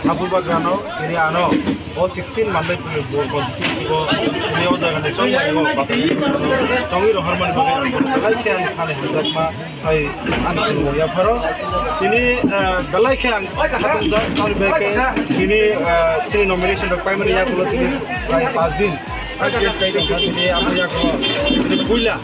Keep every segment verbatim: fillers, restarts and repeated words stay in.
Abubagrano, ini ano, o sixteen Monday puni bo constituency bo, ini o jaga ni chong, chongwi rohormani bagwi ang belai khe ani thani hamjakma, hai ani khulumung yapharo. Ini, eh, belai khe ang khatungjak, aboni bagwi khe ini, eh, chini nomination rok paimani yagulo chini prai pas din. Tini aboni yagulo chini puila,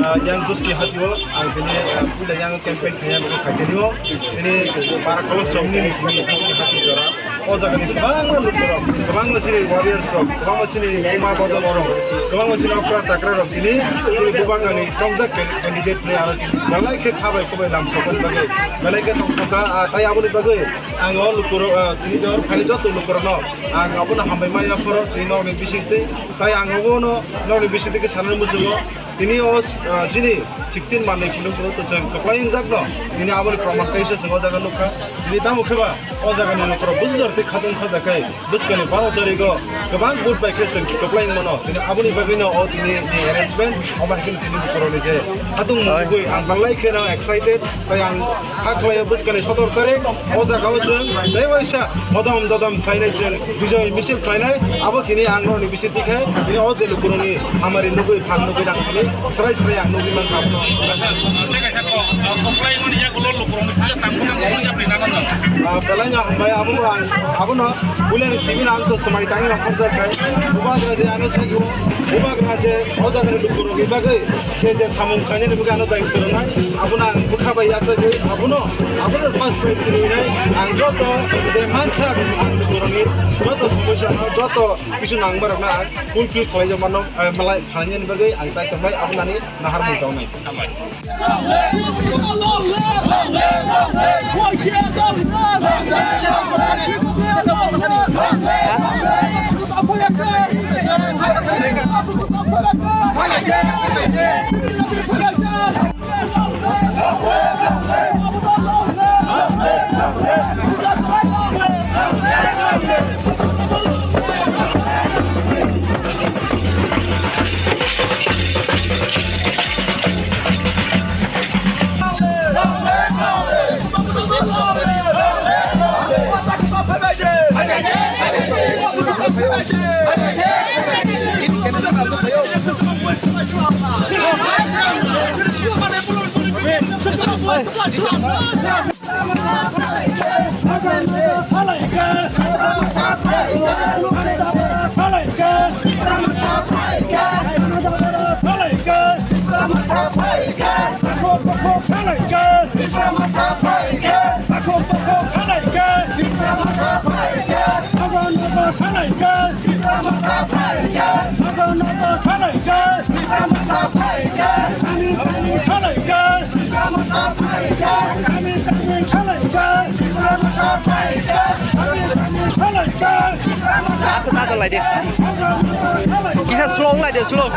eh, yang Juski hatio, ang tini, eh, puila yang campaign khaina bagwi phaikhe nio. Tini para kolok chomni ni tini Juski hati jora. O jaga ni kwbangma lukurok, kwbangma chini warriors rok, kwbangma chini buma bodol rok, kwbangma chini okra chakra rok tini, tini Bubagrani tongjaknai candidate ni aro belai khe khabai khubai lam sokoni bagwi, belai khe tongthokha, ah, tai aboni bagwi ang o lukurok, ah, tini jor khani joto lukurokno ang abono hambai manya phoro tini nokni bisingtwi, tai ang obono nokni bisingtwi khe sanani muchungo. Tini o, ah, chini sixteen manwi kilometer to chwng kwplai wngjakno. Tini aboni proman kaisa chwng o jaga nukha. Tini tamo khe ba o jagani lukurok bujor tei khatung khajakai bwskangni baro tarigo kwbang vote bai khe chwng kwplai wngmano. Tini aboni bagwino o tini ni arrangement, omo hai kheno tini lukurokni je khatung mungwi ang belai kheno excited. Tai ang kha khlaio bwskangni sotor tarik o jagao chwng tei waisa hodom dodom khlainai chwng bijoi misil khlainai, abo tini ang nokni bisingtwi khe tini o je lukurokni hamari nugwi phang nugwi nang tini srai srai ang nugwi mankha abono. Tei kaisa kok, ah, koklai mani yagulo lukurokni puja tangkho tangkho wngya phaina nang. Ah, belai no hambai abono ang, abono puilani simi ang to swmai tangwi rok khobjak khai. Bubagra je ano thank you. Bubagra je o jagani lukurokni bagwi je je samung khainani bagwi ano daitw rwnai, abono ang bwkha bai yachagwi, abono, abono first priority rwnai. Ang joto je mansa ang borokni joto somosa no, joto kisu nangma rokno ang fulfill khlai jak mano, eh, malai khlainani bagwi ang chai tongnai, abono ani nahar mung tongnai. Asa ta dalai de. Kisa slow lai de, slow.